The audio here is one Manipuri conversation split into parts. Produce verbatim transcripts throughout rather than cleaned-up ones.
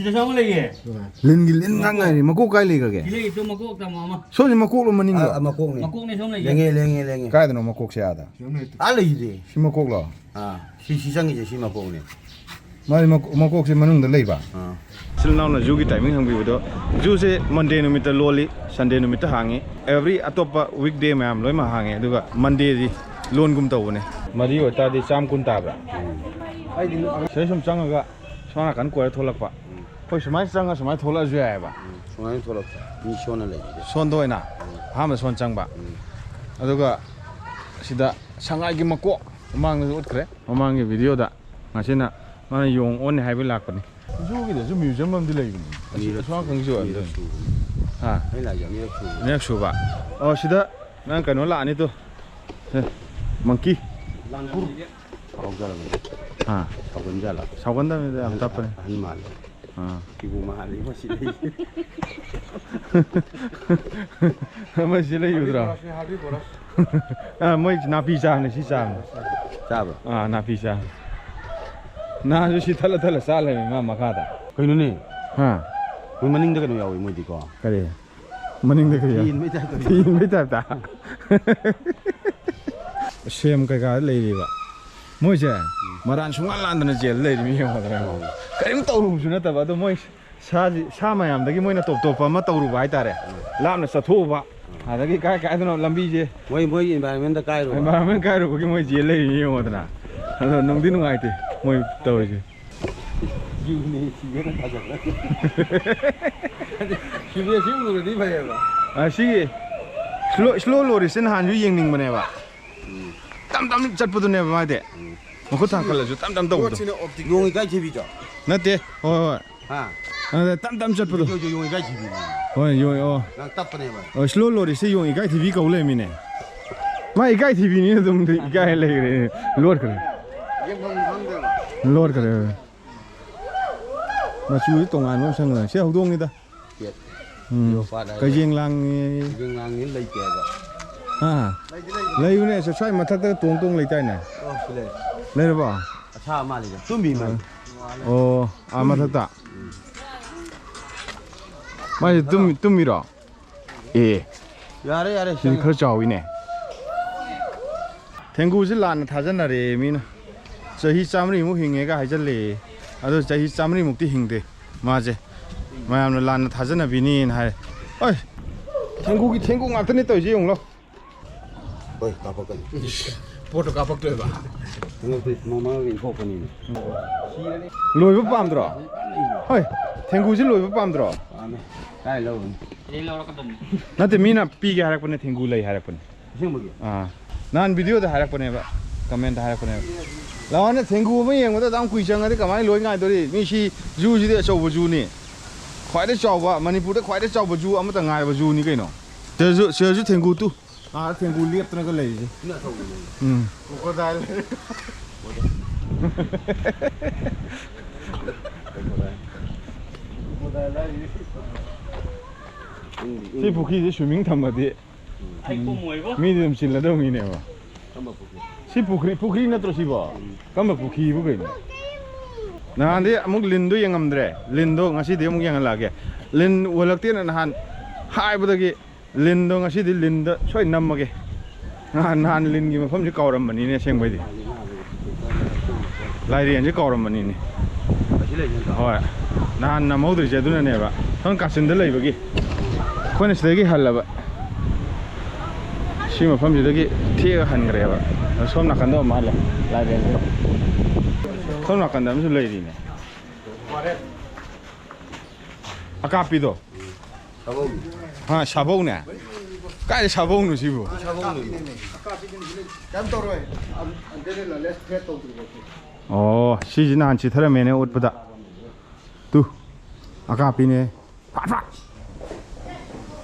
ꯁꯤꯗꯁꯨ ꯑꯃ ꯂꯩꯌꯦ꯫ ꯂꯤꯟꯒꯤ ꯂꯤꯟ ꯉꯥꯛ ꯉꯥꯏꯔꯦ꯫ ꯃꯀꯣꯛ ꯀꯥꯏ ꯂꯩꯈ꯭ꯔꯒꯦ? ꯁꯤ ꯂꯩ, ꯇꯨ ꯃꯀꯣꯛ ꯇꯥꯃꯣ ꯑꯃ꯫ ꯁꯣꯝꯁꯦ ꯃꯀꯣꯛꯂꯣ ꯃꯅꯤꯡꯂꯣ? ꯑꯥ, ꯃꯀꯣꯛꯅꯦ꯫ ꯃꯀꯣꯛꯅꯦ, ꯁꯣꯝ ꯂꯩꯌꯦ꯫ ꯂꯦꯡꯉꯦ, ꯂꯦꯡꯉꯦ, ꯂꯦꯡꯉꯦ꯫ ꯀꯥꯏꯗꯅꯣ ꯃꯀꯣꯛꯁꯦ ꯑꯥꯗ? ꯑꯥ, ꯂꯩꯗꯨꯗꯤ꯫ ꯁꯤ ꯃꯀꯣꯛꯂꯣ? ꯑꯥ, ꯁꯤ, ꯁꯤ ꯆꯪꯉꯤꯁꯦ ꯁꯤ ꯃꯀꯣꯛꯅꯦ꯫ ꯃꯥꯗꯤ ꯃꯀꯣꯛ, ꯃꯀꯣꯛꯁꯦ ꯃꯅꯨꯡꯗ ꯂꯩꯕ? ꯑꯥ꯫ ꯏꯆꯤꯜ ꯏꯅꯥꯎꯅ ꯖꯨꯒꯤ ꯇꯥꯏꯃꯤꯡ ꯍꯪꯕꯤꯕꯗꯣ, ꯖꯨꯁꯦ ꯃꯟꯗꯦ ꯅꯨꯃꯤꯠꯇ ꯂꯣꯜꯂꯤ, ꯁꯟꯗꯦ ꯅꯨꯃꯤꯠꯇ ꯍꯥꯡꯉꯤ꯫ ꯑꯦꯕ꯭ꯔꯤ ꯑꯇꯣꯞꯄ ꯋꯤꯛ ꯗꯦ ꯃꯌꯥꯝ ꯂꯣꯏꯅꯃꯛ ꯍꯥꯡꯉꯤ, ꯑꯗꯨꯒ ꯃꯟꯗꯦꯗꯤ ꯂꯣꯟꯒꯨꯝ ꯇꯧꯕꯅꯦ꯫ ꯃꯔꯤ ꯑꯣꯏꯇꯥꯔꯗꯤ ꯆꯥꯝ ꯀꯨꯟ ꯇꯥꯕ꯭ꯔꯥ? ꯎꯝ꯫ ꯁꯤꯗꯩ ꯁꯨꯝ ꯆꯪꯉꯒ ꯁꯣꯝ ꯅꯥꯀꯟ ꯀꯣꯏꯔ ꯊꯣꯛꯂꯛꯄ꯫ ꯎꯝ꯫ ꯑꯩꯈꯣꯏ ꯁꯨꯃꯥꯏꯅ ꯆꯪꯉ ꯁꯨꯃꯥꯏꯅ ꯊꯣꯛꯂꯛꯑꯁꯨ ꯌꯥꯏꯑꯕ꯫ ꯎꯝ, ꯁꯨꯃꯥꯏꯅ ꯊꯣꯛꯂꯛꯄ꯫ ꯃꯤ ꯁꯣꯟꯅ ꯂꯩꯔꯤꯁꯦ꯫ ꯁꯣꯟꯗ ꯑꯣꯏꯅ ꯎꯝ꯫ ꯑꯍꯥꯟꯕ ꯁꯣꯟ ꯆꯪꯕ꯫ ꯎꯝ꯫ ꯑꯗꯨꯒ ꯁꯤꯗ ꯁꯉꯥꯏꯒꯤ ꯃꯀꯣꯛ ꯃꯃꯥꯡꯗꯁꯨ ꯎꯠꯈ꯭ꯔꯦ꯫ ꯃꯃꯥꯡꯒꯤ ꯚꯤꯗꯤꯑꯣꯗ ꯉꯁꯤꯅ ꯃꯥꯅ ꯌꯣꯡ ꯑꯣꯟꯅꯤ ꯍꯥꯏꯕꯒꯤ ꯂꯥꯛꯄꯅꯤ꯫ ꯖꯨꯒꯤꯗꯁꯨ ꯃ꯭ꯌꯨꯖꯤꯌꯝ ꯑꯃꯗꯤ ꯂꯩꯕꯅꯤ꯫ ꯑꯁꯤ ꯑꯅꯤꯔꯛ ꯑꯁꯣꯝ ꯁꯨ-, ꯅꯥꯀꯟꯒꯤꯁꯨ ꯑꯣꯏꯔꯝꯅꯤ꯫ ꯑꯅꯤꯔꯛ ꯁꯨꯕꯅꯤ꯫ ꯍꯥ? ꯑꯩꯅ ꯍꯥꯏꯁꯦ ꯑꯅꯤꯔꯛ ꯁꯨꯕꯅꯤ꯫ ꯑꯅꯤꯔꯛ ꯁꯨꯕ꯫ ꯑꯣ, ꯁꯤꯗ ꯅꯪ ꯀꯩꯅꯣ ꯂꯥꯛꯑꯅꯤ ꯇꯨ꯫ ꯁꯦ, ꯃꯪꯀꯤ꯫ ꯂꯥꯡꯒꯣꯜ꯫ ꯁꯥꯎꯖꯔꯕꯅꯤ꯫ ꯑꯥ꯫ ꯁꯥꯎꯒꯟꯖꯥꯠꯂ? ꯁꯥꯎꯒꯟꯗꯕꯅꯤꯗ, ꯌꯥꯝ ꯇꯞꯄꯅꯤ꯫ ꯑꯍꯟ ꯃꯥꯜꯂꯦ꯫ ꯑꯥ꯫ ꯁꯤꯕꯨ ꯃꯥꯜꯂꯤ, ꯃꯁꯤ ꯂꯩ꯫ ꯑꯃ ꯁꯤ ꯂꯩꯕꯗꯨꯔꯣ? ꯍꯥꯕꯤ ꯕꯣꯔꯥꯁꯅꯦ, ꯍꯥꯕꯤ ꯕꯣꯔꯥ꯫ ꯑꯥ, ꯃꯣꯏ ꯅꯥꯄꯤ ꯆꯥꯕꯅꯦ, ꯁꯤ ꯆꯥꯕꯅꯦ꯫ ꯆꯥꯕ꯭ꯔꯣ? ꯑꯥ, ꯅꯥꯄꯤ ꯆꯥꯕꯅꯦ꯫ ꯅꯍꯥꯟꯁꯨ ꯁꯤ ꯊꯠꯂ ꯊꯠꯂ ꯆꯥ ꯂꯩꯔꯝꯃꯦ ꯃꯥ ꯃꯈꯥꯗ꯫ ꯀꯩꯅꯣꯅꯦ? ꯍꯥ? ꯃꯣꯏ ꯃꯅꯤꯡꯗ ꯀꯩꯅꯣ ꯌꯥꯎꯏ, ꯃꯣꯏꯗꯤꯀꯣ꯫ ꯀꯔꯤ? ꯃꯅꯤꯡꯗ ꯀꯩ ꯌꯥꯎꯏ? ꯊꯤ ꯏꯟꯕꯩ ꯇꯥꯏꯞꯇ꯫ ꯊꯤ ꯏꯟꯕꯩ ꯇꯥꯏꯞꯇ꯫ ꯁꯦꯝ ꯀꯩꯀꯥ ꯂꯩꯔꯤꯕ꯫ ꯃꯣꯏꯁꯦ ꯃꯔꯥꯟ ꯁꯨꯡꯂꯥꯟ ꯂꯥꯟꯗꯅ ꯖꯦꯜ ꯂꯩꯔꯤ ꯃꯤ ꯌꯦꯡꯉꯣꯗꯅ꯫ ꯀꯔꯤꯝ ꯇꯧꯔꯨꯕꯁꯨ ꯅꯠꯇꯕ, ꯑꯗꯣ ꯃꯣꯏ ꯁꯥꯁꯤ, ꯁꯥ ꯃꯌꯥꯝꯗꯒꯤ ꯃꯣꯏꯅ ꯇꯣꯞ ꯇꯣꯞꯄ ꯑꯃ ꯇꯧꯔꯨꯕ ꯍꯥꯏꯇꯥꯔꯦ꯫ ꯂꯥꯞꯅ ꯆꯠꯊꯣꯛꯎꯕ꯫ ꯑꯗꯒꯤ ꯀꯥꯏ ꯀꯥꯏꯗꯅꯣ ꯂꯝꯕꯤꯁꯦ ꯃꯣꯏ, ꯃꯣꯏꯒꯤ environment ꯀꯥꯏꯔꯨꯕ꯫ Environment ꯀꯥꯏꯔꯨꯕꯒꯤ ꯃꯣꯏ ꯖꯦꯜ ꯂꯩꯔꯤꯅꯤ ꯌꯦꯡꯉꯣꯗꯅ꯫ ꯑꯗꯣ ꯅꯨꯡꯗꯤ ꯅꯨꯡꯉꯥꯏꯇꯦ ꯃꯣꯏ ꯇꯧꯔꯤꯁꯦ꯫ ꯌꯨꯅꯦ ꯁꯤꯒꯦꯅ ꯊꯥꯖꯕ꯫ ꯁꯤꯒꯦ ꯁꯤ ꯎꯔꯗꯤ ꯐꯩꯌꯦꯕ꯫ ꯑ, ꯁꯤꯒꯤ slow, slow ꯂꯣꯔꯤꯁꯦ ꯅꯍꯥꯟꯁꯨ ꯌꯦꯡꯅꯤꯡꯕꯅꯦꯕ꯫ ꯎꯝ꯫ ꯇꯝ ꯇꯝ ꯆꯠꯄꯗꯨꯅꯦꯕ ꯃꯥꯗꯤ꯫ ꯎꯝ꯫ ꯃꯈꯨꯠ ꯊꯥꯡꯀꯠꯂꯁꯨ ꯇꯝ ꯇꯝ ꯇꯧꯕꯗꯣ꯫ ꯄꯣꯠꯁꯤꯅ optic ꯅꯣꯡ ꯏꯀꯥꯏ ꯊꯤꯕꯤꯗꯣ? ꯅꯠꯇꯦ꯫ ꯍꯣꯏ, ꯍꯣꯏ꯫ ꯍꯥ? ꯑꯗ ꯇꯝ ꯇꯝ ꯆꯠꯄꯗꯣ꯫ ꯌꯣ, ꯌꯣ, ꯌꯣꯡ ꯏꯀꯥꯏ ꯊꯤꯕꯤꯅꯦ꯫ ꯍꯣꯏ, ꯌꯣꯡ, ꯑꯣ꯫ ꯌꯥꯝ ꯇꯞꯄꯅꯦꯕ꯫ ꯑꯣ, slow ꯂꯣꯔꯤꯁꯦ ꯌꯣꯡ ꯏꯀꯥꯏ ꯊꯤꯕꯤ ꯀꯧ ꯂꯩꯔꯝꯃꯤꯅꯦ꯫ ꯃꯥ ꯏꯀꯥꯏ ꯊꯤꯕꯤꯅꯤꯅ ꯑꯗꯨꯝ ꯏꯀꯥꯏ ꯂꯩꯈ꯭ꯔꯦ꯫ ꯂꯣꯠꯈ꯭ꯔꯦ꯫ ꯌꯦꯡꯐꯝ ꯈꯪꯗꯦꯕ꯫ ꯂꯣꯠꯈ꯭ꯔꯦ꯫ ꯃꯆꯨꯁꯦ ꯇꯣꯉꯥꯟꯕ ꯑꯃ ꯁꯪꯉꯦ꯫ ꯁꯤ ꯍꯧꯗꯣꯡꯅꯤꯗ꯫ ꯌꯦꯠ꯫ ꯎꯝ꯫ Leopard ꯍꯥꯏꯕ꯫ ꯀꯩꯖꯦꯡ ꯂꯥꯡꯉꯤ꯫ ꯀꯩꯖꯦꯡ ꯂꯥꯡꯉꯤ ꯂꯩꯇꯦ ꯍꯥꯏꯕ꯫ ꯍꯥ? ꯂꯩꯗꯤ ꯂꯩꯕꯅꯦ꯫ ꯂꯩꯕꯅꯦ꯫ ꯁ꯭ꯋꯥꯏ ꯃꯊꯛꯇ ꯇꯣꯡ ꯇꯣꯡ ꯂꯩꯇꯥꯏꯅꯦ? ꯑꯣ, ꯁꯤ ꯂꯩ꯫ ꯂꯩꯔꯕꯣ? ꯑꯁꯥ ꯃꯥꯜꯂꯤꯗ꯫ ꯇꯨꯝꯃꯤ ꯃꯥꯜꯂꯤ꯫ ꯑꯣ, ꯑꯥ, ꯃꯊꯛꯇ? ꯎꯝ꯫ ꯃꯥꯁꯦ ꯇꯨꯝ-, ꯇꯨꯝꯃꯤꯔꯣ? ꯑꯦ, ꯌꯥꯔꯦ, ꯌꯥꯔꯦ, ꯁꯤꯗꯤ ꯈꯔ ꯆꯥꯎꯋꯤꯅꯦ꯫ ꯊꯦꯡꯒꯨꯁꯤ ꯂꯥꯟꯅ ꯊꯥꯖꯅꯔꯦ ꯃꯤꯅ꯫ ꯆꯍꯤ ꯆꯥꯃꯔꯤꯃꯨꯛ ꯍꯤꯡꯉꯦꯒ ꯍꯥꯏꯖꯜꯂꯦ꯫ ꯑꯗꯣ ꯆꯍꯤ ꯆꯥꯃꯔꯤꯃꯨꯛꯇꯤ ꯍꯤꯡꯗꯦ ꯃꯥꯁꯦ꯫ ꯃꯌꯥꯝꯅ ꯂꯥꯟꯅ ꯊꯥꯖꯅꯕꯤꯅꯦꯅ ꯍꯥꯏ꯫ ꯑꯩ, ꯊꯦꯡꯒꯨꯒꯤ ꯊꯦꯡꯒꯨ ꯉꯥꯛꯇꯅꯦ ꯇꯧꯔꯤꯁꯦ, ꯌꯦꯡꯉꯨ ꯂꯥꯎ꯫ ꯍꯣꯏ, ꯀꯥꯞꯄꯛꯀꯅꯤ꯫ ꯄꯣꯠꯇꯣ ꯀꯥꯞꯄꯛꯇꯣꯏꯕ꯫ ꯍꯟꯗꯛꯇꯤ ꯃꯃꯥꯒꯤ ꯏꯟꯊꯣꯛꯄꯅꯤꯅꯦ꯫ ꯂꯣꯏꯕ ꯄꯥꯝꯗ꯭ꯔꯣ? ꯍꯣꯏ, ꯊꯦꯡꯒꯨꯁꯤ ꯂꯣꯏꯕ ꯄꯥꯝꯗ꯭ꯔꯣ? ꯄꯥꯝꯃꯦ꯫ ꯀꯥꯏ ꯂꯧꯔꯨꯅꯤ? ꯅꯠꯇꯦ, ꯃꯤꯅ ꯄꯤꯒꯦ ꯍꯥꯏꯔꯛꯄꯅꯦ, ꯊꯦꯡꯒꯨ ꯂꯩ ꯍꯥꯏꯔꯛꯄꯅꯦ꯫ ꯑꯁꯦꯡꯕꯒꯤ? ꯑꯥ꯫ ꯅꯍꯥꯟ ꯚꯤꯗꯤꯑꯣꯗ ꯍꯥꯏꯔꯛꯄꯅꯦꯕ, ꯀꯃꯦꯟꯗ ꯍꯥꯏꯔꯛꯄꯅꯦꯕ꯫ ꯂꯥꯛꯑꯣꯅꯦ, ꯊꯦꯡꯒꯨ ꯑꯃ ꯌꯦꯡꯕꯗ ꯑꯗꯨꯝ ꯀꯨꯏ ꯆꯪꯉꯗꯤ ꯀꯃꯥꯏꯅ ꯂꯣꯏ ꯉꯥꯏꯗꯣꯔꯤ? ꯃꯤ ꯁꯤ ꯖꯨꯁꯤꯗꯤ ꯑꯆꯧꯕ ꯖꯨꯅꯤ꯫ ꯈ꯭ꯋꯥꯏꯗꯩ ꯆꯥꯎꯕ, ꯃꯅꯤꯄꯨꯔꯗ ꯈ꯭ꯋꯥꯏꯗꯩ ꯆꯥꯎꯕ ꯖꯨ ꯑꯃꯇ ꯉꯥꯏꯔꯕ ꯖꯨꯅꯤ ꯀꯩꯅꯣ꯫ ꯁꯤꯗꯁꯨ, ꯁꯤꯗꯁꯨ ꯊꯦꯡꯒꯨ ꯇꯨ꯫ ꯑꯥ, ꯊꯦꯡꯒꯨ ꯂꯦꯞꯇꯅꯒ ꯂꯩꯔꯤꯁꯦ꯫ ꯁꯤꯅ ꯑꯆꯧꯕꯅꯦ꯫ ꯎꯝ꯫ Crocodile꯫ ꯁꯤ ꯄꯨꯈ꯭ꯔꯤꯁꯦ swimming ꯊꯝꯃꯗꯤ ꯑꯩ ꯀꯨꯝꯃꯣꯏꯕꯣ꯫ ꯃꯤꯗꯤ ꯑꯗꯨꯝ ꯆꯤꯜꯂꯗꯧ ꯃꯤꯅꯦꯕ꯫ ꯀꯔꯝꯕ ꯄꯨꯈ꯭ꯔꯤ? ꯁꯤ ꯄꯨꯈ꯭ꯔꯤ, ꯄꯨꯈ꯭ꯔꯤ ꯅꯠꯇ꯭ꯔꯣ ꯁꯤꯕꯣ? ꯎꯝ꯫ ꯀꯔꯝꯕ ꯄꯨꯈ꯭ꯔꯤꯕꯨ ꯀꯩꯅꯣ? ꯅꯍꯥꯟꯗꯤ ꯑꯃꯨꯛ ꯂꯤꯟꯗꯣ ꯌꯦꯡꯉꯝꯗ꯭ꯔꯦ꯫ ꯂꯤꯟꯗꯣ ꯉꯁꯤꯗꯤ ꯑꯃꯨꯛ ꯌꯦꯡꯍꯜꯂꯛꯑꯒꯦ꯫ ꯂꯤꯟ ꯎꯍꯜꯂꯛꯇꯦꯅ ꯅꯍꯥꯟ ꯍꯥꯏꯕꯗꯒꯤ ꯂꯤꯟꯗꯣ ꯉꯁꯤꯗꯤ ꯂꯤꯟꯗ ꯁꯣꯏ ꯅꯝꯃꯒꯦ꯫ ꯅꯍꯥꯟ, ꯅꯍꯥꯟ ꯂꯤꯟꯒꯤ ꯃꯐꯝꯁꯤ ꯀꯥꯎꯔꯝꯕꯅꯤꯅꯦ ꯑꯁꯦꯡꯕꯩꯗꯤ꯫ ꯂꯥꯏꯔꯦꯟꯁꯦ ꯀꯥꯎꯔꯝꯕꯅꯤꯅꯦ꯫ ꯑꯁꯤ ꯂꯩꯕ ꯅꯠꯇ꯭ꯔꯣ? ꯍꯣꯏ꯫ ꯅꯍꯥꯟ ꯅꯝꯍꯧꯗ꯭ꯔꯤꯁꯦ ꯑꯗꯨꯅꯅꯦꯕ꯫ ꯁꯣꯝ ꯀꯥꯆꯤꯟꯗ ꯂꯩꯕꯒꯤ꯫ ꯑꯩꯈꯣꯏꯅ ꯁꯤꯗꯒꯤ ꯍꯜꯂꯕ꯫ ꯁꯤ ꯃꯐꯝꯁꯤꯗꯒꯤ ꯊꯦꯛꯑꯒ ꯍꯟꯈ꯭ꯔꯦꯕ꯫ ꯑꯗꯣ ꯁꯣꯝ ꯅꯥꯀꯟꯗ ꯑꯣꯏ ꯃꯥꯜꯂꯦ ꯂꯥꯏꯔꯦꯟꯁꯦ꯫ ꯁꯣꯝ ꯅꯥꯀꯟꯗ ꯑꯃꯁꯨ ꯂꯩꯔꯤꯅꯦ꯫ ꯑꯀꯥꯞꯄꯤꯗꯣ꯫ ꯁꯥꯕꯧ꯫ ꯍꯥ, ꯁꯥꯕꯧꯅꯦ? ꯀꯥꯏꯗ ꯁꯥꯕꯧꯅꯣ ꯁꯤꯕꯨ? ꯁꯥꯕꯧꯅꯦ꯫ ꯀꯩꯝ ꯇꯧꯔꯣꯏ꯫ ꯑꯝ-, ꯑꯝꯇꯗꯤ ꯂꯥꯂꯦꯁ ꯊ꯭ꯔꯦꯠ ꯇꯧꯗ꯭ꯔꯤꯕ꯫ ꯑꯣ, ꯁꯤꯁꯤ ꯅꯍꯥꯟ ꯆꯤꯊꯔꯝꯃꯦꯅꯦ ꯎꯠꯄꯗ꯫ ꯇꯨ, ꯑꯀꯥꯞꯄꯤꯅꯦ꯫ ꯐꯥꯠ, ꯐꯥꯠ꯫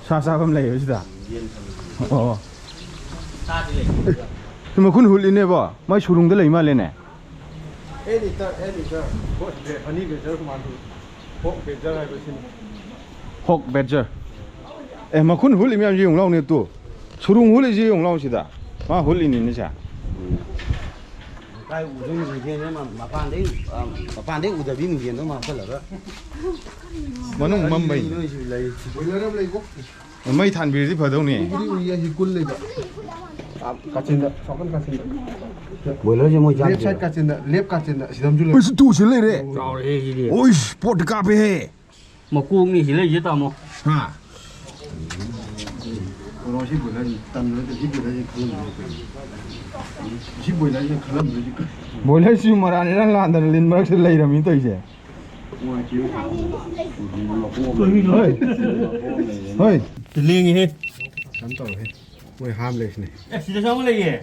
ꯁꯥ ꯆꯥꯐꯝ ꯂꯩꯌꯦꯕ ꯁꯤꯗ? ꯑꯣ꯫ ꯁꯤ ꯃꯈꯨꯟ ꯍꯨꯠꯂꯤꯅꯦꯕꯣ꯫ ꯃꯥꯏ ꯁꯨꯔꯨꯡꯗ ꯂꯩ ꯃꯥꯜꯂꯦꯅꯦ꯫ ꯑꯦꯅꯤ ꯇ-, ꯑꯦꯅꯤ ꯇ-, ꯍꯣꯏ, ꯕꯦ-, ꯍꯅꯤ ꯕꯦꯗꯖꯔ ꯃꯥꯟꯕ꯫ ꯍꯣꯛ ꯕꯦꯗꯖꯔ ꯍꯥꯏꯕ ꯁꯤꯅꯤ꯫ ꯍꯣꯛ ꯕꯦꯗꯖꯔ꯫ ꯑꯦ, ꯃꯈꯨꯟ ꯍꯨꯠꯂꯤ ꯃꯌꯥꯝꯁꯤ ꯌꯦꯡꯉꯨ ꯂꯥꯎꯅꯦ ꯇꯨ꯫ ꯁꯨꯔꯨꯡ ꯍꯨꯠꯂꯤꯁꯤ ꯌꯦꯡꯉꯨ ꯂꯥꯎ ꯁꯤꯗ꯫ ꯃꯥ ꯍꯨꯠꯂꯤꯅꯤꯅꯦ ꯁꯦ꯫ ꯀꯥꯏ ꯎꯗꯣꯏꯅꯣ ꯃꯤꯡꯁꯦꯜꯁꯦ? ꯃ-, ꯃꯄꯥꯟꯗꯩ, ꯑ, ꯃꯄꯥꯟꯗꯩ ꯎꯗꯕꯤ ꯃꯤꯡꯁꯦꯜꯗꯣ ꯑꯃ ꯍꯥꯞꯆꯜꯂꯒ꯫ ꯃꯅꯨꯡ ꯃꯝꯕꯩꯅꯦ꯫ ꯅꯣꯏꯁꯨ ꯂꯩ꯫ ꯕꯣꯏꯂꯔ ꯑꯃ ꯂꯩꯀꯣ꯫ ꯃꯩ ꯊꯥꯟꯕꯤꯔꯗꯤ ꯐꯗꯧꯅꯦ꯫ ꯎꯗꯤ ꯎꯏꯌꯦ, ꯑꯁꯤ ꯀꯨꯜ ꯂꯩꯕ꯫ ꯀꯥꯆꯤꯟꯗ, ꯁꯣꯝꯀꯟ ꯀꯥꯆꯤꯟꯗ꯫ ꯕꯣꯏꯂꯔꯁꯦ ꯃꯣꯏ ꯂꯦꯐ ꯁꯥꯏꯠ ꯆꯥꯗꯦꯕ꯫ ꯀꯥꯆꯤꯟꯗ, ꯂꯦꯐ ꯀꯥꯆꯤꯟꯗ, ꯑꯁꯤꯗ ꯑꯃꯁꯨ ꯂꯩ꯫ ꯑꯩꯁ, ꯇꯨ ꯁꯤ ꯂꯩꯔꯦ꯫ ꯆꯥꯎꯔꯦꯍꯦ ꯁꯤꯗꯤ꯫ ꯑꯣꯏꯁ, ꯄꯣꯠꯇ ꯀꯥꯞꯄꯦꯍꯦ꯫ ꯃꯀꯣꯛꯅꯤ ꯁꯤ ꯂꯩꯁꯦ, ꯇꯥꯃꯣ꯫ ꯍꯥ? ꯀꯩꯅꯣ, ꯁꯤ ꯕꯣꯏꯂꯔꯁꯤ ꯇꯟꯕ ꯅꯠꯇꯦ, ꯁꯤ ꯕꯣꯏꯂꯔꯁꯤ ꯈꯜꯂꯝꯗꯣꯏꯁꯤ ꯀꯩꯅꯣ? ꯁꯤ ꯕꯣꯏꯂꯔꯁꯤ ꯈꯜꯂꯝꯗꯣꯏꯁꯤ ꯀꯩꯅꯣ? ꯕꯣꯏꯂꯔꯁꯤ ꯃꯔꯥꯟ ꯏꯔꯥꯟ ꯂꯥꯟꯗꯅ ꯂꯤꯟ ꯃꯔꯛꯁꯤꯗ ꯂꯩꯔꯝꯃꯤ ꯇꯧꯔꯤꯁꯦ꯫ ꯍꯣꯏ꯫ ꯍꯣꯏ꯫ ꯂꯦꯡꯉꯤꯍꯦ꯫ ꯀꯩꯅꯣ ꯇꯧꯔꯦ꯫ ꯃꯣꯏ ꯍꯥꯝ ꯂꯩꯁꯤꯅꯦ꯫ ꯑꯦ, ꯁꯤꯗꯁꯨ ꯑꯃ ꯂꯩꯌꯦ꯫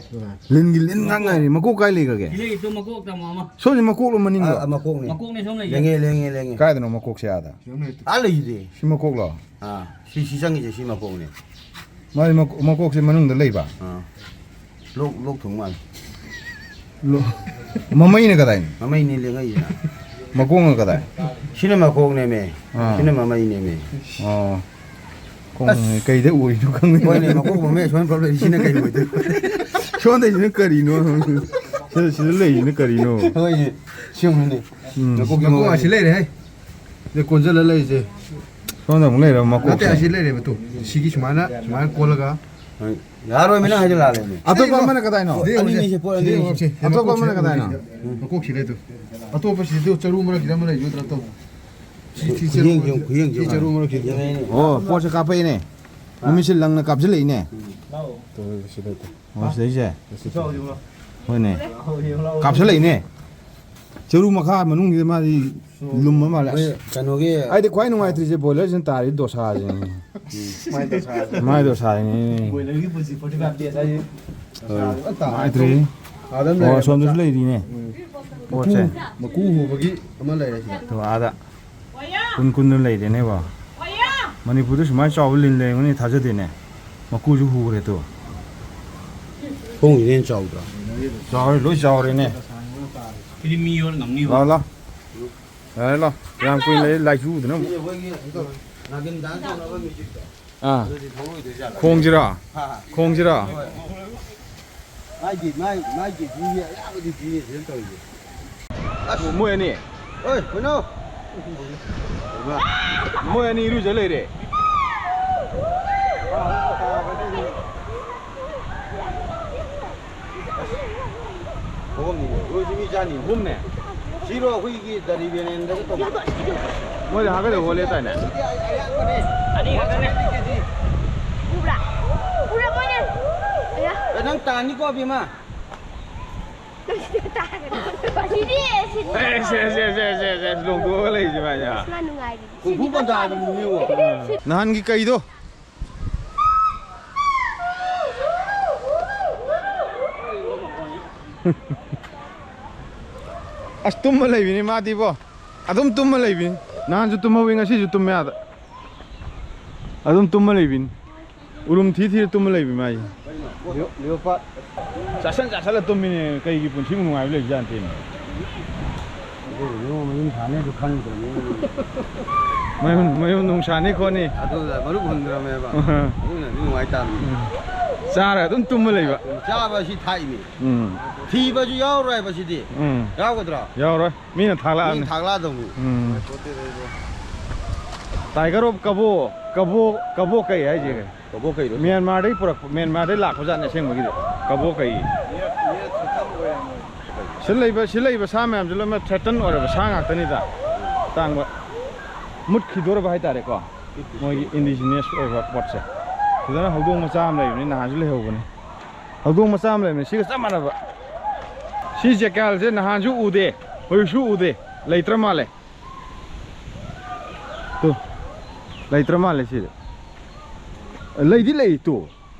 ꯂꯤꯟꯒꯤ ꯂꯤꯟ ꯉꯥꯛ ꯉꯥꯏꯔꯦ꯫ ꯃꯀꯣꯛ ꯀꯥꯏ ꯂꯩꯈ꯭ꯔꯒꯦ? ꯁꯤ ꯂꯩ, ꯏꯇꯣ ꯃꯀꯣꯛ ꯇꯥꯃꯣ ꯑꯃ꯫ ꯁꯣꯝꯁꯦ ꯃꯀꯣꯛꯂꯣ ꯃꯅꯤꯡꯂꯣ? ꯑ, ꯃꯀꯣꯛꯅꯦ꯫ ꯃꯀꯣꯛꯅꯦ, ꯁꯣꯝ ꯂꯩꯌꯦ꯫ ꯂꯦꯡꯉꯦ, ꯂꯦꯡꯉꯦ, ꯂꯦꯡꯉꯦ꯫ ꯀꯥꯏꯗꯅꯣ ꯃꯀꯣꯛꯁꯦ ꯑꯥꯗ? ꯁꯤ ꯑꯃ ꯂꯩ꯫ ꯑꯥ ꯂꯩꯁꯤꯗꯤ꯫ ꯁꯤ ꯃꯀꯣꯛꯂꯣ? ꯑꯥ, ꯁꯤ, ꯁꯤ ꯆꯪꯉꯤꯁꯦ ꯁꯤ ꯃꯀꯣꯛꯅꯦ꯫ ꯃꯥꯒꯤ ꯃꯀꯣꯛ-, ꯃꯀꯣꯛꯁꯦ ꯃꯅꯨꯡꯗ ꯂꯩꯕ? ꯑꯥ꯫ ꯂꯣꯛ, ꯂꯣꯛ ꯊꯨꯡ ꯃꯥꯜꯂꯦ꯫ ꯂꯣ-, ꯃꯃꯩꯅ ꯀꯗꯥꯏꯅꯣ? ꯃꯃꯩꯅꯤ ꯂꯦꯡꯉꯛꯏꯁꯤꯅ꯫ ꯃꯀꯣꯛꯅ ꯀꯗꯥꯏ? ꯁꯤꯅ ꯃꯀꯣꯛꯅꯦꯃꯦ꯫ ꯑꯥ꯫ ꯁꯤꯅ ꯃꯃꯩꯅꯦꯃꯦ꯫ ꯑꯣ꯫ ꯈꯣꯡ ꯑꯁ꯫ ꯀꯩꯗ ꯎꯔꯤꯅꯣ ꯈꯪꯗꯦ꯫ ꯍꯣꯏꯅꯦ, ꯃꯀꯣꯛ ꯃꯃꯩ ꯑꯁꯣꯝ ꯄꯨꯂꯞ ꯂꯩꯔꯤꯁꯤꯅ ꯀꯩ ꯑꯣꯏꯗꯣꯏꯅꯣ? ꯁꯣꯝꯗꯩꯁꯤꯅ ꯀꯔꯤꯅꯣ? ꯁꯤꯗ, ꯁꯤꯗ ꯂꯩꯔꯤꯁꯤꯅ ꯀꯔꯤꯅꯣ? ꯍꯣꯏꯅꯦ, ꯁꯤ ꯌꯦꯡꯉꯨꯅꯦ꯫ ꯎꯝ꯫ ꯃꯀꯣꯛꯀꯤ ꯃꯀꯣꯛ ꯃꯃꯩ꯫ ꯑꯁꯤ ꯂꯩꯔꯦ, ꯍꯩ꯫ ꯁꯤꯗ ꯀꯣꯟꯁꯤꯜꯂ ꯂꯩꯔꯤꯁꯦ꯫ ꯁꯣꯝꯗ ꯑꯃꯨꯛ ꯂꯩꯔꯕ ꯃꯀꯣꯛꯁꯦ꯫ ꯅꯠꯇꯦ, ꯑꯁꯤ ꯂꯩꯔꯦꯕ ꯇꯨ꯫ ꯁꯤꯒꯤ ꯁꯨꯃꯥꯏꯅ, ꯁꯨꯃꯥꯏꯅ ꯀꯣꯜꯂꯒ꯫ ꯍꯣꯏ꯫ ꯌꯥꯔꯣꯏꯃꯤ, ꯅꯪ ꯍꯥꯏꯗꯣ ꯂꯥꯜꯂꯦꯃꯤ꯫ ꯑꯇꯣꯞꯄ ꯑꯃꯅ ꯀꯗꯥꯏꯅꯣ? ꯁꯤꯗ ꯌꯦꯡꯉꯨꯁꯦ꯫ ꯑꯅꯤꯅꯤꯁꯦ, ꯄꯣꯠ ꯁꯤꯗ ꯑꯅꯤꯅꯤꯁꯦ꯫ ꯌꯦꯡꯉꯨꯁꯦ꯫ ꯑꯇꯣꯞꯄ ꯃꯀꯣꯛꯁꯦ ꯑꯃꯅ ꯀꯗꯥꯏꯅꯣ? ꯎꯝ, ꯃꯀꯣꯛꯁꯤꯗ ꯇꯨ꯫ ꯑꯇꯣꯞꯄ ꯁꯤꯗ ꯇꯨ, ꯆꯔꯨ ꯃꯔꯛꯁꯤꯗ ꯑꯃ ꯂꯩꯕ ꯅꯠꯇ꯭ꯔꯣ? ꯇꯧ꯫ ꯁꯤ, ꯁꯤ ꯆꯔꯨ ꯈꯨꯌꯦꯡ ꯃꯔꯛ-, ꯌꯦꯡꯉꯨ, ꯈꯨꯌꯦꯡ ꯁꯤ ꯌꯦꯡꯉꯨ꯫ ꯆꯔꯨ ꯃꯔꯛꯁꯤꯗ꯫ ꯌꯦꯡꯉꯦ, ꯌꯦꯡꯉꯦ꯫ ꯑꯣ, ꯄꯣꯠꯁꯦ ꯀꯥꯞꯄꯛꯏꯅꯦ꯫ ꯃꯃꯤꯠꯁꯦ ꯂꯪꯅ ꯀꯥꯞꯁꯤꯜꯂꯛꯏꯅꯦ꯫ ꯎꯝ꯫ ꯇꯧꯔꯤꯕ ꯁꯤꯗ ꯇꯨ꯫ ꯑꯣ, ꯁꯤꯗꯩꯁꯦ? ꯍꯣꯏꯅꯦ꯫ ꯀꯥꯞꯁꯤꯜꯂꯛꯏꯅꯦ꯫ ꯆꯔꯨ ꯃꯈꯥ ꯃꯅꯨꯡꯁꯤꯗ ꯃꯥꯗꯤ ꯂꯨꯝꯕ ꯃꯥꯜꯂꯦ꯫ ꯑꯁ꯫ ꯑꯩꯈꯣꯏ ꯀꯩꯅꯣꯒꯤ ꯑꯩꯗꯤ ꯈ꯭ꯋꯥꯏ ꯅꯨꯡꯉꯥꯏꯇ꯭ꯔꯤꯁꯦ ꯕꯣꯏꯂꯔꯁꯤꯅ ꯇꯥꯔꯤ ꯗꯣꯁꯥꯁꯤꯅꯤ꯫ ꯃꯥꯏ ꯗꯣꯁꯥꯁꯦ꯫ ꯃꯥꯏ ꯗꯣꯁꯥꯁꯤꯅꯤ꯫ ꯕꯣꯏꯂꯔꯒꯤ ꯄꯨꯟꯁꯤ forty five days ꯍꯥꯏꯁꯦ꯫ ꯍꯣꯏ꯫ ꯅꯨꯡꯉꯥꯏꯇ꯭ꯔꯤ꯫ ꯑꯥꯗ ꯑꯣ, ꯂꯩꯔꯦ꯫ ꯑꯁꯣꯝꯗꯁꯨ ꯂꯩꯔꯤꯅꯦ꯫ ꯎꯝ꯫ ꯄꯣꯠꯁꯦ꯫ ꯃꯀꯨ, ꯃꯀꯨ ꯍꯨꯕꯒꯤ ꯑꯃ ꯂꯩꯔꯦ ꯁꯤꯗ꯫ ꯑꯗꯣ ꯑꯥꯗ꯫ ꯀꯨꯟ ꯀꯨꯟꯅ ꯂꯩꯔꯦꯅꯦꯕꯣ꯫ ꯃꯅꯤꯄꯨꯔꯗ ꯁꯨꯃꯥꯏꯅ ꯆꯥꯎꯕ ꯂꯤꯟ ꯂꯩꯔꯝꯒꯅꯤ ꯊꯥꯖꯗꯦꯅꯦ꯫ ꯃꯀꯨꯁꯨ ꯍꯨꯈ꯭ꯔꯦ ꯇꯨ꯫ ꯊꯣꯡꯁꯤꯅ ꯍꯦꯟꯅ ꯆꯥꯎꯗ꯭ꯔꯣ? ꯆꯥꯎꯔꯦ, ꯂꯣꯏ ꯆꯥꯎꯔꯦꯅꯦ꯫ ꯁꯤꯗꯤ ꯃꯤ ꯌꯣꯟ ꯉꯝꯅꯤꯕ? ꯂꯥꯎ, ꯂꯥꯎ꯫ ꯌꯥꯔꯦ, ꯂꯥꯎ꯫ ꯌꯥꯝ ꯀꯨꯏꯅ ꯂꯩ, ꯂꯥꯏꯆꯨꯗꯅ ꯑꯃꯨꯛ꯫ ꯁꯤꯗꯤ ꯑꯩꯈꯣꯏꯒꯤ ꯅꯥꯒꯤꯟ ꯗꯥꯟꯁ ꯇꯧꯅꯕ ꯃ꯭ꯌꯨꯖꯤꯛꯇꯣ꯫ ꯑꯥ꯫ ꯑꯗꯨꯗꯤ ꯊꯣꯛꯂꯛꯑꯣꯏꯗꯣꯏ ꯖꯥꯠꯂꯣ? ꯈꯣꯡꯁꯤꯔꯥ? ꯍꯥ, ꯍꯥ꯫ ꯈꯣꯡꯁꯤꯔꯥ? ꯍꯣꯏ꯫ ꯃꯥꯒꯤ, ꯃꯥꯏ, ꯃꯥꯒꯤ ꯃꯤꯒꯤ ꯑꯌꯥꯝꯕꯗꯤ ꯕꯤꯖꯤꯅꯦꯁ ꯑꯗꯨꯝ ꯇꯧꯔꯤꯁꯦ꯫ ꯑꯁ! ꯃꯣꯏ ꯑꯅꯤ꯫ ꯑꯣꯏ, ꯀꯩꯅꯣ? ꯃꯣꯏ ꯑꯅꯤ ꯏꯔꯨꯖ ꯂꯩꯔꯦ꯫ ꯑꯍꯨꯝꯅꯤ꯫ ꯏꯔꯨꯖ ꯃꯤ ꯆꯥꯅꯤ꯫ ꯑꯍꯨꯝꯅꯦ꯫ ꯁꯤꯔꯣ ꯑꯩꯈꯣꯏꯒꯤ ꯗꯔꯤ ꯕꯦꯅꯦꯟꯗꯒ ꯇꯧꯕ꯫ ꯃꯣꯏꯗꯤ ꯍꯥꯒꯠꯆꯕ ꯍꯣꯜꯂꯦ ꯇꯥꯏꯅꯦ꯫ ꯁꯤꯗꯤ ꯑꯌꯥꯝꯕꯅꯦ꯫ ꯑꯅꯤ ꯈꯛꯇꯅꯦ꯫ ꯎꯕ꯭ꯔꯥ? ꯎꯕ꯭ꯔꯥ ꯃꯣꯏꯅ? ꯑꯌꯥ꯫ ꯑꯦ, ꯅꯪ ꯇꯥꯅꯤꯀꯣ, ꯕꯦꯝꯃ꯫ ꯁꯤꯗꯤ, ꯁꯤꯗꯤ꯫ ꯑꯦ, ꯁꯦ, ꯁꯦ, ꯂꯣꯡꯊꯣꯛꯑꯒ ꯂꯩꯁꯤ ꯃꯥꯏꯁꯦ꯫ ꯃꯥ ꯅꯨꯡꯉꯥꯏꯔꯤ꯫ ꯀꯨꯡꯐꯨ ꯄꯟꯊꯥꯗꯨꯅꯤꯅꯦ꯫ ꯅꯍꯥꯟꯒꯤ ꯀꯩꯗꯣ꯫ ꯑꯁ, ꯇꯨꯝꯃ ꯂꯩꯕꯤꯅꯤ ꯃꯥꯗꯤꯕꯣ꯫ ꯑꯗꯨꯝ ꯇꯨꯝꯃ ꯂꯩꯕꯤꯅꯤ꯫ ꯅꯍꯥꯟꯁꯨ ꯇꯨꯝꯍꯧꯋꯤ, ꯉꯁꯤꯁꯨ ꯇꯨꯝꯃꯦ ꯑꯥꯗ꯫ ꯑꯗꯨꯝ ꯇꯨꯝꯃ ꯂꯩꯕꯤꯅꯤ꯫ ꯎꯔꯨꯝ ꯊꯤ ꯊꯤꯔ ꯇꯨꯝꯃ ꯂꯩꯕꯤ ꯃꯥꯏꯁꯦ꯫ ꯂꯤꯑꯣ-, ꯂꯤꯑꯣꯄꯥꯠ꯫ ꯆꯥꯁꯟ ꯆꯥꯁꯜꯂ ꯇꯨꯝꯃꯤꯅꯦ꯫ ꯀꯩꯒꯤ ꯄꯨꯟꯁꯤꯃꯨꯛ ꯅꯨꯡꯉꯥꯏꯕ ꯂꯩꯕꯖꯥꯠ ꯅꯠꯇꯦꯅꯦ꯫ ꯑꯗꯨ ꯃꯌꯨꯝ ꯃꯌꯨꯝ ꯁꯥꯅꯤ ꯑꯗꯨ ꯈꯪꯗ꯭ꯔꯕꯅꯤ꯫ ꯃꯌꯨꯝ, ꯃꯌꯨꯝ ꯅꯨꯡ ꯁꯥꯅꯤ ꯈꯣꯠꯅꯤ꯫ ꯑꯗꯨꯅ ꯃꯔꯨꯞ ꯍꯨꯟꯗ꯭ꯔꯕꯅꯦꯕ꯫ ꯑꯍ꯫ ꯑꯗꯨꯅꯗꯤ ꯅꯨꯡꯉꯥꯏꯇꯕꯅꯤ꯫ ꯎꯝ꯫ ꯆꯥꯔ ꯑꯗꯨꯝ ꯇꯨꯝꯃ ꯂꯩꯕ꯫ ꯆꯥꯕ ꯁꯤ ꯊꯥꯛꯏꯅꯦ꯫ ꯎꯝ꯫ ꯊꯤꯕꯁꯨ ꯌꯥꯎꯔꯣꯏ ꯍꯥꯏꯕ ꯁꯤꯗꯤ꯫ ꯎꯝ꯫ ꯌꯥꯎꯒꯗ꯭ꯔꯣ? ꯌꯥꯎꯔꯣꯏ꯫ ꯃꯤꯅ ꯊꯥꯛꯂꯛꯑꯕꯅꯤ꯫ ꯃꯤꯅ ꯊꯥꯛꯂꯛꯑꯗꯧꯅꯤ꯫ ꯎꯝ꯫ Tiger of Kabo, Kabo, Kabo ꯀꯩ ꯍꯥꯏꯁꯦ? ꯀꯕꯣ ꯀꯩꯔꯣ? ꯃ꯭ꯌꯥꯟꯃꯥꯔꯗꯩ ꯄꯨꯔꯛꯄ, ꯃ꯭ꯌꯥꯟꯃꯥꯔꯗꯩ ꯂꯥꯛꯄ ꯖꯥꯠꯅꯦ ꯑꯁꯦꯡꯕꯒꯤꯗꯤ꯫ ꯀꯕꯣ ꯀꯩ꯫ ꯁꯤ ꯂꯩꯕ, ꯁꯤ ꯂꯩꯕ ꯁꯥ ꯃꯌꯥꯝꯁꯦ ꯂꯣꯏꯅꯃꯛ threaten ꯑꯣꯏꯔꯕ ꯁꯥ ꯉꯥꯛꯇꯅꯤꯗ꯫ ꯇꯥꯡꯕ꯫ ꯃꯨꯠꯈꯤꯗꯣꯔꯕ ꯍꯥꯏꯇꯥꯔꯦꯀꯣ꯫ ꯃꯣꯏꯒꯤ indigenous ꯑꯣꯏꯕ ꯄꯣꯠꯁꯦ꯫ ꯁꯤꯗꯅ ꯍꯧꯗꯣꯡ ꯃꯆꯥ ꯑꯃ ꯂꯩꯕꯅꯤ, ꯅꯍꯥꯟꯁꯨ ꯂꯩꯍꯧꯕꯅꯤ꯫ ꯍꯧꯗꯣꯡ ꯃꯆꯥ ꯑꯃ ꯂꯩꯕꯅꯤ, ꯁꯤꯒ ꯆꯞ ꯃꯥꯟꯅꯕ꯫ ꯁꯤ ꯖꯦꯀꯥꯜꯁꯦ ꯅꯍꯥꯟꯁꯨ ꯎꯗꯦ, ꯍꯧꯖꯤꯛꯁꯨ ꯎꯗꯦ, ꯂꯩꯇ꯭ꯔ ꯃꯥꯜꯂꯦ꯫ ꯇꯨ, ꯂꯩꯇ꯭ꯔ ꯃꯥꯜꯂꯦ ꯁꯤꯗ꯫ ꯂꯩꯗꯤ ꯂꯩ ꯇꯨ꯫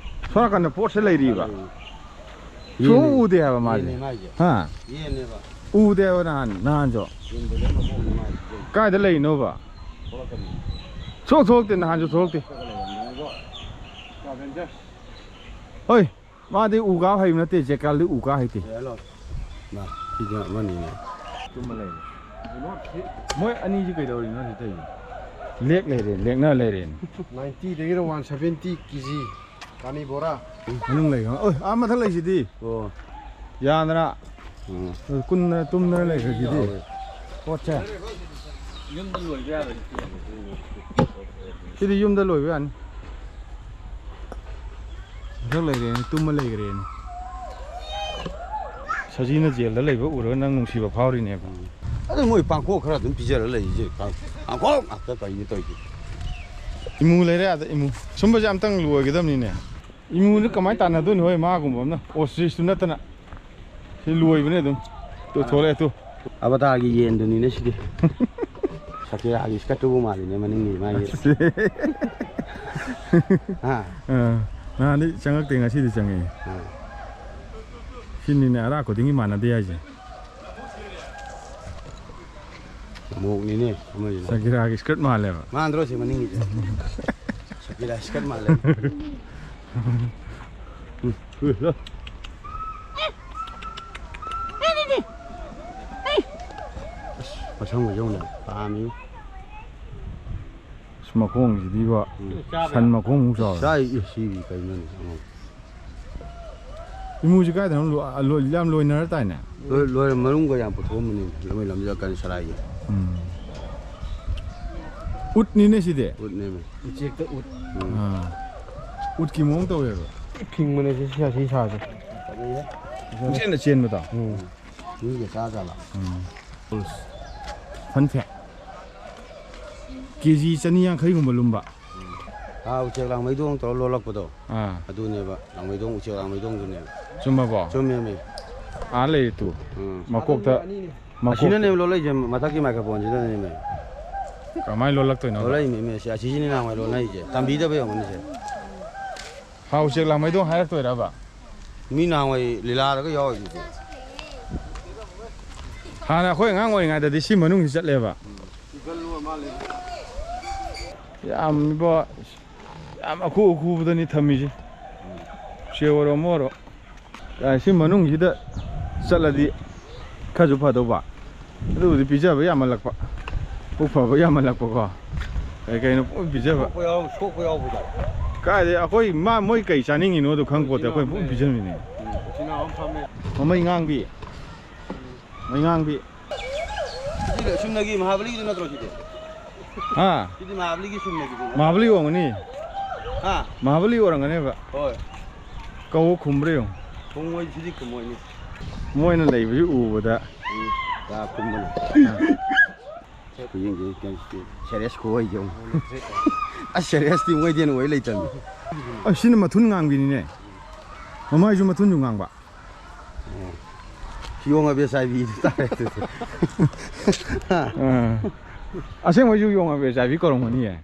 ꯁꯣꯝ ꯅꯥꯀꯟꯗ ꯄꯣꯠꯁꯦ ꯂꯩꯔꯤꯕ꯫ ꯁꯨꯝ ꯌꯦꯟꯅꯦ꯫ ꯎꯗꯦ ꯍꯥꯏꯕ ꯃꯥꯁꯦ꯫ ꯌꯦꯟꯅꯦ ꯃꯥꯏꯁꯦ꯫ ꯍꯥ? ꯌꯦꯟꯅꯦꯕ꯫ ꯎꯗꯦ ꯍꯥꯏꯕ ꯅꯍꯥꯟ, ꯅꯍꯥꯟꯁꯨ꯫ ꯌꯦꯟꯕꯨꯂꯦ ꯃꯈꯣꯡꯅꯤ ꯃꯥꯏꯁꯦ꯫ ꯀꯥꯏꯗ ꯂꯩꯔꯤꯅꯣꯕ? ꯊꯣꯛꯂꯛꯀꯅꯤ꯫ ꯁꯨꯡꯊꯣꯛ ꯊꯣꯛꯂꯛꯇꯦ, ꯅꯍꯥꯟꯁꯨ ꯊꯣꯛꯂꯛꯇꯦ꯫ ꯊꯣꯛꯂꯛꯀꯅꯤ꯫ ꯍꯣꯏ, ꯃꯥꯗꯤ ꯎ ꯀꯥ ꯍꯩꯕ ꯅꯠꯇꯦ, ꯖꯦꯀꯥꯜꯗꯤ ꯎ ꯀꯥ ꯍꯩꯇꯦ꯫ ꯌꯥꯔꯦ ꯂꯥꯎ꯫ ꯃꯥ, ꯁꯤꯗ ꯑꯃꯅꯤꯅꯦ꯫ ꯇꯨꯝꯃ ꯂꯩꯔꯦ꯫ ꯃꯣꯏ ꯑꯅꯤꯁꯤ ꯀꯩꯗꯧꯔꯤꯅꯣ ꯁꯤ ꯇꯧꯔꯤꯁꯦ? ꯂꯦꯛ ꯂꯩꯔꯦ, ꯂꯦꯛꯅ ꯂꯩꯔꯦꯅꯦ꯫ Ninety ꯗꯒꯤꯅ one seventy ꯀꯦ ꯖꯤ ꯀꯥꯅꯤ ꯕꯣꯔꯥ꯫ ꯃꯅꯨꯡ ꯂꯩꯈ꯭ꯔꯣ꯫ ꯑꯣꯏ, ꯑꯥ ꯃꯊꯛ ꯂꯩꯁꯤꯗꯤ꯫ ꯑꯣ꯫ ꯌꯥꯗꯅ꯫ ꯎꯝ꯫ ꯀꯨꯟꯗꯅ ꯇꯨꯝꯗꯅ ꯂꯩꯈ꯭ꯔꯁꯤꯗꯤ꯫ ꯌꯥꯎꯋꯦ꯫ ꯄꯣꯠꯁꯦ꯫ ꯌꯨꯝꯗ ꯂꯣꯏꯕ ꯌꯥꯔꯣꯏ꯫ ꯁꯤꯗꯤ ꯌꯨꯝꯗ ꯂꯣꯏꯕ ꯌꯥꯅꯤ꯫ ꯃꯊꯛ ꯂꯩꯈ꯭ꯔꯦꯅꯦ, ꯇꯨꯝꯃ ꯂꯩꯈ꯭ꯔꯦꯅꯦ꯫ ꯁꯖꯤꯅ ꯖꯦꯜꯗ ꯂꯩꯕ ꯎꯔꯒ ꯅꯪ ꯅꯨꯡꯁꯤꯕ ꯐꯥꯎꯔꯤꯅꯦꯕ꯫ ꯑꯗꯨ ꯃꯣꯏ ꯄꯥꯡꯈꯣꯛ ꯈꯔ ꯑꯗꯨꯝ ꯄꯤꯖꯔ ꯂꯩꯔꯤꯁꯦ꯫ ꯄꯥꯡ-, ꯄꯥꯡꯈꯣꯛ ꯉꯥꯛꯇ ꯀꯩꯅꯣ ꯇꯧꯔꯤꯁꯦ꯫ ꯏꯃꯨ ꯂꯩꯔꯦ ꯑꯥꯗ, ꯏꯃꯨ꯫ ꯁꯨꯝꯕꯁꯦ ꯑꯝꯇꯪ ꯂꯣꯏꯒꯗꯕꯅꯤꯅꯦ꯫ ꯏꯃꯨꯗ ꯀꯃꯥꯏꯅ ꯇꯥꯟꯅꯗꯣꯏꯅꯣ ꯍꯣꯏ, ꯃꯥꯒꯨꯝꯕ ꯑꯃꯅ? Ostrich ꯇꯨ ꯅꯠꯇꯅ꯫ ꯁꯤ ꯂꯣꯏꯕꯅꯦ ꯑꯗꯨꯝ꯫ ꯇꯨ ꯊꯣꯛꯂꯛꯑꯦ ꯇꯨ꯫ ꯑꯕꯇꯥꯔꯒꯤ ꯌꯦꯟꯗꯨꯅꯤꯅꯦ ꯁꯤꯗꯤ꯫ ꯁꯀꯤꯔꯥꯒꯤ skirt ꯇꯨꯕꯨ ꯃꯥꯜꯂꯤꯅꯦ ꯃꯅꯤꯡꯒꯤ ꯃꯥꯒꯤ꯫ ꯍꯥ? ꯑꯥ, ꯅꯍꯥꯟꯗꯤ ꯆꯪꯉꯛꯇꯦ, ꯉꯁꯤꯗꯤ ꯆꯪꯉꯛꯑꯦ꯫ ꯑꯥ꯫ ꯁꯤꯅꯤꯅꯦ ꯑꯔꯥꯛ ꯈꯨꯗꯤꯡꯒꯤ ꯃꯥꯟꯅꯗꯦ ꯍꯥꯏꯁꯦ꯫ ꯃꯣꯛꯅꯤꯅꯦ ꯑꯃꯁꯤꯅ꯫ ꯁꯀꯤꯔꯥꯒꯤ skirt ꯃꯥꯜꯂꯦꯕ꯫ ꯃꯥꯟꯗ꯭ꯔꯣ ꯁꯤ ꯃꯅꯤꯡꯒꯤꯁꯦ? ꯁꯀꯤꯔꯥ skirt ꯃꯥꯜꯂꯦ꯫ ꯎꯝ, ꯎꯏ, ꯂꯣ꯫ ꯑꯁ, ꯃꯁꯝꯒꯁꯦ ꯌꯦꯡꯉꯨꯅꯦ, ꯄꯥꯝꯃꯤ꯫ ꯑꯁ, ꯃꯈꯣꯡꯁꯤꯗꯤꯕꯣ, ꯎꯝ꯫ ꯁꯟ ꯃꯈꯣꯡꯃꯨꯛ ꯆꯥꯎꯋꯦ꯫ ꯆꯥꯏ, ꯑꯦ, ꯁꯤꯗꯤ ꯀꯩꯅꯣꯅꯦ, ꯑꯉꯥꯎ꯫ ꯏꯃꯨꯁꯤ ꯀꯥꯏꯗꯅꯣ ꯂꯣ-, ꯂꯣ-, ꯌꯥꯝ ꯂꯣꯏꯅꯔ ꯇꯥꯏꯅꯦ? ꯂꯣꯏ-, ꯂꯣꯏꯔꯦ, ꯃꯔꯨꯝꯒ ꯌꯥꯝ ꯄꯨꯊꯣꯛꯑꯝꯕꯅꯤ, ꯂꯝꯃꯩ ꯂꯝꯖꯥ ꯀꯟ ꯁꯔꯥꯏꯒꯤ꯫ ꯎꯝ꯫ ꯎꯠꯅꯤꯅꯦ ꯁꯤꯗꯤ? ꯎꯠꯅꯦꯃꯦ꯫ ꯎꯆꯦꯛꯇ ꯎꯠ꯫ ꯎꯝ꯫ ꯑꯥ꯫ ꯎꯠꯀꯤ ꯃꯑꯣꯡ ꯇꯧꯋꯦꯕ꯫ ꯐꯤꯡꯕꯅꯦ ꯁꯤ, ꯁꯤ, ꯁꯤ ꯁꯥꯁꯦ꯫ ꯄꯨꯡꯆꯦꯟꯗ ꯆꯦꯟꯕꯗꯣ? ꯎꯝ꯫ ꯃꯤꯒ ꯆꯥ ꯖꯥꯠꯂꯣ? ꯎꯝ꯫ Fun fact꯫ ꯀꯦ ꯖꯤ ꯆꯅꯤ ꯌꯥꯡꯈꯩꯒꯨꯝꯕ ꯂꯨꯝꯕ꯫ ꯑꯥ, ꯎꯆꯦꯛ ꯂꯥꯡꯃꯩꯗꯣꯡ ꯇꯧꯔ ꯂꯣꯜꯂꯛꯄꯗꯣ꯫ ꯑꯥ꯫ ꯑꯗꯨꯅꯦꯕ, ꯂꯥꯡꯃꯩꯗꯣꯡ, ꯎꯆꯦꯛ ꯂꯥꯡꯃꯩꯗꯣꯡꯗꯨꯅꯦꯕ꯫ ꯆꯨꯝꯃꯕꯣ? ꯆꯨꯝꯃꯦꯃꯦ꯫ ꯑꯥ ꯂꯩꯔꯦ ꯇꯨ꯫ ꯎꯝ꯫ ꯃꯀꯣꯛꯇ, ꯃꯀꯣꯛꯇ꯫ ꯑꯁꯤꯅꯅꯦꯕ ꯂꯣꯜꯂꯛꯏꯁꯦ, ꯃꯊꯛꯀꯤ microphone ꯁꯤꯗꯅꯦꯃꯦ꯫ ꯀꯃꯥꯏꯅ ꯂꯣꯜꯂꯛꯇꯣꯏꯅꯣ? ꯂꯣꯜꯂꯛꯏꯃꯦꯃꯦ, ꯁꯤ, ꯑꯁꯤꯁꯤꯅꯦ ꯅꯍꯥꯟꯋꯥꯏ ꯂꯣꯟꯅꯔꯤꯁꯦ꯫ ꯇꯝꯕꯤꯗꯕ ꯌꯦꯡꯉꯨꯅꯦ ꯁꯦ꯫ ꯍꯥꯎ ꯎꯆꯦꯛ ꯂꯥꯡꯃꯩꯗꯣꯡ ꯍꯥꯏꯔꯛꯇꯣꯏꯔꯕ? ꯃꯤ ꯅꯍꯥꯟꯋꯥꯏ ꯂꯤꯂꯥꯗꯒ ꯌꯥꯎꯔꯤꯗꯨꯗꯤ꯫ ꯍꯥꯟꯅ ꯑꯩꯈꯣꯏ ꯑꯉꯥꯡ ꯑꯣꯏꯔꯤꯉꯩꯗꯗꯤ ꯁꯤ ꯃꯅꯨꯡꯁꯤ ꯆꯠꯂꯦꯕ꯫ ꯌꯥꯝ ꯏꯕꯣ, ꯌꯥꯝ ꯑꯈꯨ ꯑꯈꯨꯕꯗꯅꯤ ꯊꯝꯃꯤꯁꯦ꯫ ꯎꯆꯦꯛ ꯑꯣꯏꯔꯣ ꯑꯃ ꯑꯣꯏꯔꯣ꯫ ꯀꯥꯏ, ꯁꯤ ꯃꯅꯨꯡꯁꯤꯗ ꯆꯠꯂꯗꯤ ꯈꯔꯁꯨ ꯐꯗꯧꯕ꯫ ꯑꯗꯨꯕꯨꯗꯤ ꯄꯤꯖꯕ ꯌꯥꯝꯃꯜꯂꯛꯄ, ꯄꯨꯛ ꯐꯕ ꯌꯥꯝꯃꯜꯂꯛꯄꯀꯣ, ꯀꯩ ꯀꯩꯅꯣ ꯄꯨꯡꯄꯤ ꯄꯤꯖꯕ꯫ ꯁꯣꯛꯄ ꯌꯥꯎ-, ꯁꯣꯛꯄ ꯌꯥꯎꯕꯗꯣ꯫ ꯀꯥꯏꯗꯩ ꯑꯩꯈꯣꯏ ꯃꯥ ꯃꯣꯏ ꯀꯩ ꯆꯥꯅꯤꯡꯉꯤꯅꯣꯗꯣ ꯈꯪꯄꯣꯠꯇꯦ, ꯑꯩꯈꯣꯏ ꯄꯨꯡ ꯄꯤꯖꯕꯤꯅꯦ꯫ ꯃꯃꯩ ꯉꯥꯡꯕꯤ꯫ ꯃꯃꯩ ꯉꯥꯡꯕꯤ꯫ ꯁꯤꯗꯤ ꯁꯨꯝꯅꯒꯤ ꯃꯍꯥꯕꯂꯤꯒꯤꯗꯨ ꯅꯠꯇ꯭ꯔꯣ ꯁꯤꯗꯤ? ꯍꯥ? ꯁꯤꯗꯤ ꯃꯍꯥꯕꯂꯤꯒꯤ ꯁꯨꯝꯅꯒꯤꯗꯨ ꯅꯠꯇ꯭ꯔꯣ? ꯃꯍꯥꯕꯂꯤ ꯑꯣꯏꯔꯝꯒꯅꯤ꯫ ꯍꯥ? ꯃꯍꯥꯕꯂꯤ ꯑꯣꯏꯔꯝꯒꯅꯦꯕ꯫ ꯍꯣꯏ꯫ ꯀꯧ ꯈꯨꯝꯕ꯭ꯔꯥ ꯌꯦꯡꯉꯨ꯫ ꯈꯨꯝꯃꯣꯏ, ꯁꯤꯗꯤ ꯈꯨꯝꯃꯣꯏꯅꯦ꯫ ꯃꯣꯏꯅ ꯂꯩꯕꯁꯤ ꯎꯕꯗ꯫ ꯎꯝ, ꯀꯥ ꯈꯨꯝꯕꯅꯦ꯫ ꯈꯨꯌꯦꯡꯁꯦ ꯀꯩꯅꯣ, ꯁꯦꯔꯤꯌꯁ ꯈꯨꯑꯣꯏꯁꯦ ꯌꯦꯡꯉꯨ꯫ ꯑꯁ, ꯁꯦꯔꯤꯌꯁꯇꯤ ꯃꯣꯏꯗꯤ ꯍꯦꯟꯅ ꯑꯣꯏ ꯂꯩꯇꯕꯅꯤ꯫ ꯑ, ꯁꯤꯅ ꯃꯊꯨꯟ ꯉꯥꯡꯕꯤꯅꯤꯅꯦ꯫ ꯃꯃꯥꯏꯁꯨ ꯃꯊꯨꯟꯁꯨ ꯉꯥꯡꯕ꯫ ꯌꯣꯡ ꯑꯕꯦ ꯆꯥꯏꯕꯤꯗꯨ ꯇꯥꯔꯦ ꯑꯗꯨꯗꯤ꯫ ꯑꯥ꯫ ꯑꯁꯦꯡꯕꯩꯁꯨ ꯌꯣꯡ ꯑꯕꯦ ꯆꯥꯏꯕꯤ ꯀꯧꯔꯝꯒꯅꯤꯌꯦ꯫